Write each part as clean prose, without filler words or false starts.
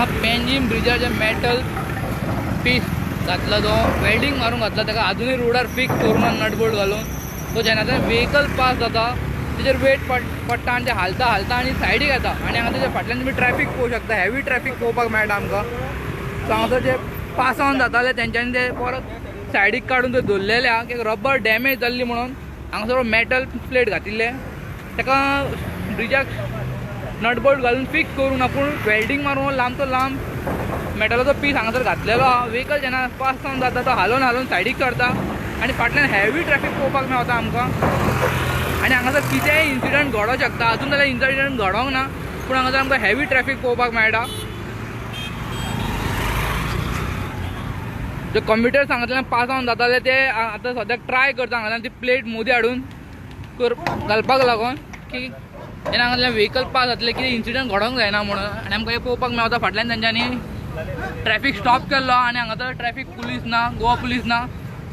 हांगा पेंजीम ब्रिजार जे मेटल पीस घातला तो वेल्डींग मारून घातला ताका अजूनय रोडार फिक्स करूंक ना नट बोल्ट घालून. सो जेन्ना व्हेकल पास जाता तेजेर वेट पडटा आनी ते हालता हालता आनी सायडीक येता आनी हांगा तेच्या फाटल्यान तुमी ट्रॅफीक पळोवंक शकता. हेवी ट्रॅफीक पळोवपाक मेळटा आमकां. सो हांगासर जे पास ऑन जाताले तेंच्यांनी ते परत सायडीक काडून ते दवरलेले आहा की रबर डॅमेज जाल्ली म्हणून हांगासर मेटल प्लेट घातिल्ले ताका ब्रिजाक नटबोल्ट घालून फिक्स करूंक ना पूण वेल्डींग मारून लांब तो लांब मेटलाचो पीस हांगासर घातलेलो आहा. व्हेकल जेन्ना पास ऑन जाता तो हालोवन हालोवन सायडीक सरता आनी फाटल्यान हेवी ट्रॅफीक पळोवपाक मेळटा आमकां. आनी हांगासर कितेंय इन्सिडंट घडोवंक शकता. अजून जाल्यार इन्सिडंट घडोवंक ना पूण हांगासर आमकां हेवी ट्रॅफीक पळोवपाक मेळटा. जे कम्प्युटर हांगासरल्यान पास ऑन जाताले ते आतां सद्याक ट्राय करता हांगासरल्यान ती प्लेट मोदी हाडून घालपाक लागून की जेन्ना हांगासरल्यान व्हेकल पास जातले कितें इन्सिडंट घडोवंक जायना म्हणून. आनी आमकां हें पळोवपाक मेळटा फाटल्यान तेंच्यांनी ट्रॅफीक स्टॉप केल्लो आनी हांगासर ट्रॅफीक पुलीस ना, गोवा पुलीस ना.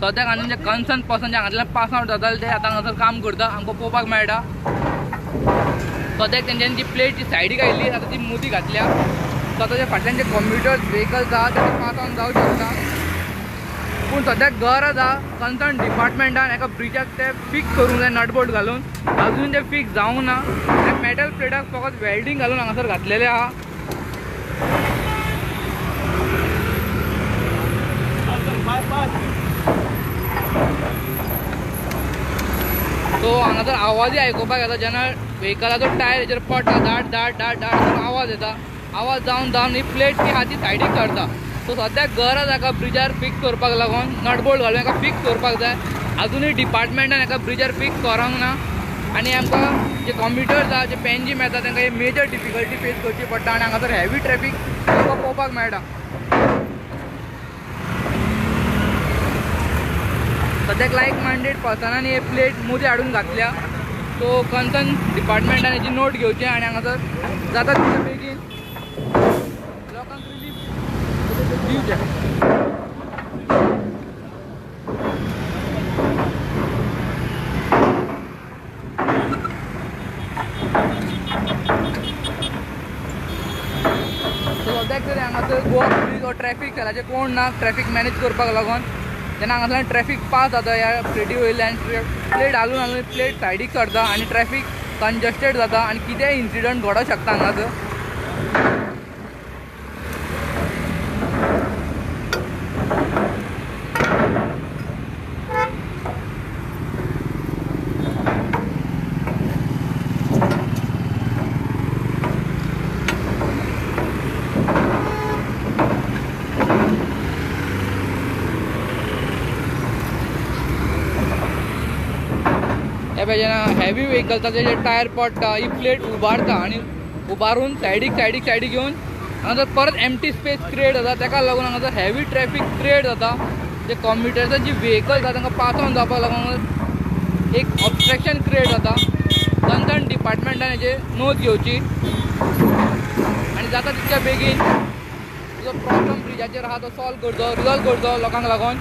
सद्याक आनी जे कन्सर्न पर्सन जे हांगांतल्यान पास आवट जाताले ते आतां हांगासर काम करता आमकां पळोवपाक मेळटा. सद्याक तेंच्यांनी जी प्लेट जी सायडीक आयिल्ली आतां ती मोदी घातल्या. सो आतां जे फाटल्यान जे कम्प्युटर्स व्हेकल्स आहा ते पास ऑन जावंक शकता. पूण सद्याक गरज आहा कन्सर्न डिपार्टमेंटान एका ब्रिजाक ते फिक्स करूंक जाय नटबोल्ट घालून. अजून ते फिक्स जावंक ना. मेटल प्लेटाक फकत वेल्डींग घालून हांगासर घातलेले आहा. सो हांगासर आवाजय आयकुपाक येता जेन्ना व्हेकलाचो टायर हेजेर पडटा दाट दाट दाट दाट करून आवाज येता. आवाज जावन जावन ही प्लेट ती आहा ती सायडीक सरता. सो सद्याक गरज एका ब्रिजार फिक्स करपाक लागून नटबोल्ट घालून एका फिक्स करपाक जाय. अजुनूय डिपार्टमेंटान एका ब्रिजार फिक्स करूंक ना आनी आमकां जे कम्प्युटर्स आहा जे पेंजीम येता तांकां हे मेजर डिफिकल्टी फेस करची पडटा आनी हांगासर हेवी ट्रॅफीक आमकां पळोवपाक मेळटा. सद्याक लायक मायंडेड पर्सनांनी हे प्लेट मोदी हाडून घातल्या. सो कन्सर्न डिपार्टमेंटान हेची नोट घेवची आनी हांगासर जाता तितले बेगीन लोकांक रिलीफ दिवचें. सो सद्याक तरी हांगासर गोवा पुलीस वा ट्रॅफीक सेलाचे कोण ना ट्रॅफीक मॅनेज करपाक लागून. जेन्ना हांगासरल्यान ट्रॅफीक पास जाता ह्या प्लेटी वयल्यान प्लेट हालून हालून प्लेट सायडीक सरता आनी ट्रॅफीक कंजस्टेड जाता आनी कितेंय इन्सिडंट घडोवंक शकता हांगासर. जेन्ना हेवी व्हेकल्साचे जे टायर पडटा ही प्लेट उबारता आनी उबारून सायडीक सायडीक सायडीक घेवन हांगासर परत एम्प्टी स्पेस क्रिएट जाता. ताका लागून हांगासर हेवी ट्रॅफीक क्रिएट जाता. जे कम्प्युटर्साची जी व्हेकल्स आहा तांकां पास ऑन जावपाक लागून एक ऑब्स्ट्रक्शन क्रिएट जाता. कन्सर्न डिपार्टमेंटान हेजे नोंद घेवची आनी जाता तितक्या बेगीन जो प्रॉब्लम ब्रिजाचेर आहा तो सॉल्व करचो, रिजॉल्व करचो लोकांक लागून.